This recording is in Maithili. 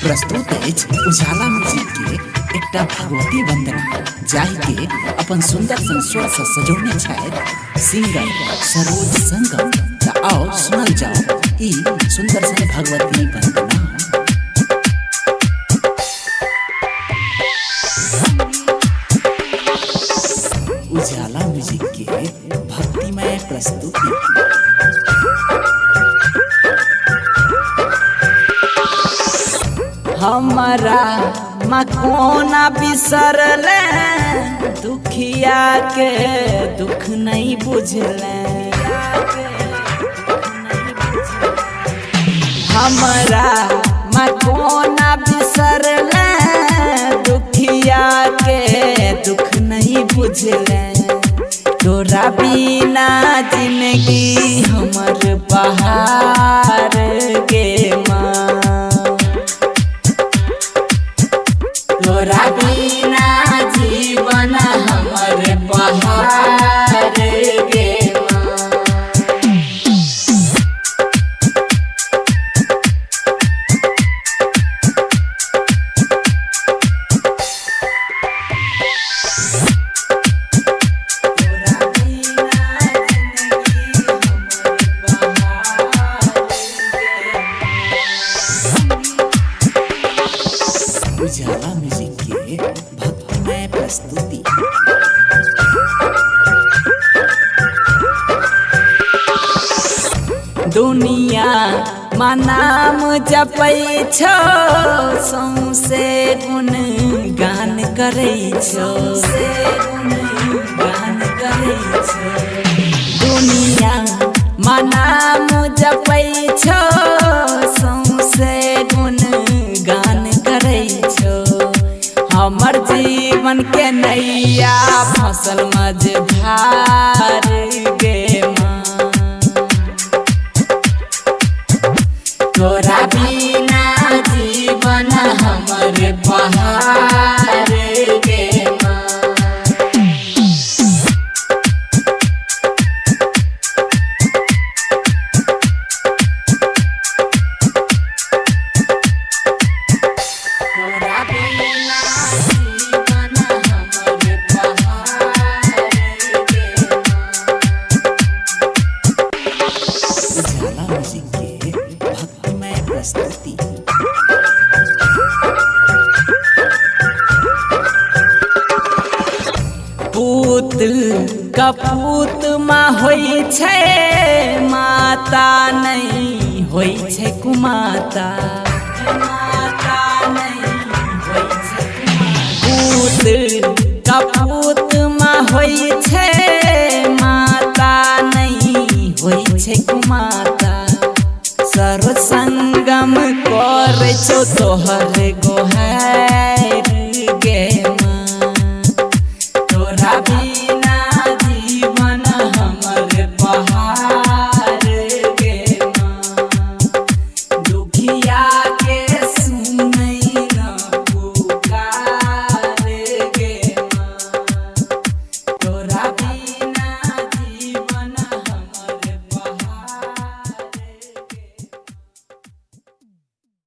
प्रस्तुत अछि उजाला म्यूजिक के एकटा भगवती वंदना, जाहि के अपन सुंदर सन स्वर से सजौने छथि सिंगर सरोज संगम। तऽ आओ सुनल जाओ ई सुंदर सन भगवती वंदना। उजाला म्यूजिक के भक्तिमय प्रस्तुति। हमारा मकोना बिसरले, दुखिया के दुख नहीं बुझले। हमारा मकोना बिसरले, दुखिया के दुख नहीं बुझले। तोरा बिना जिंदगी हमर बहार गे माँ, तोरा बिना जीवन हमर बहार गे माँ। तोरा बिना जिंदगी हमर बहार गे। उजाला म्यूजिक के भक्तिमय प्रस्तुति। दुनिया मा नाम जपै छौ, सौंसे गुण गान करै छौ, गान करै छौ। दुनिया मा नाम जपै छौ, सौंसे गुण गान करै छौ। हमर जीवन के नैया फसल मझधार गे माँ, तोरा बिना जीवन हमर बहार गे माँ। तोरा बिना जीवन हमर बहार गे माँ। उजाला म्यूजिक के भक्तिमय प्रस्तुति। पूत कपूत मा होइ छै, माता नहीं होइ छै कुमाता। माता नहीं होइ छै पूत कपूत मा होइ छै, माता नहीं होइ छै कुमाता। सर्व संगम करै छौ तोहर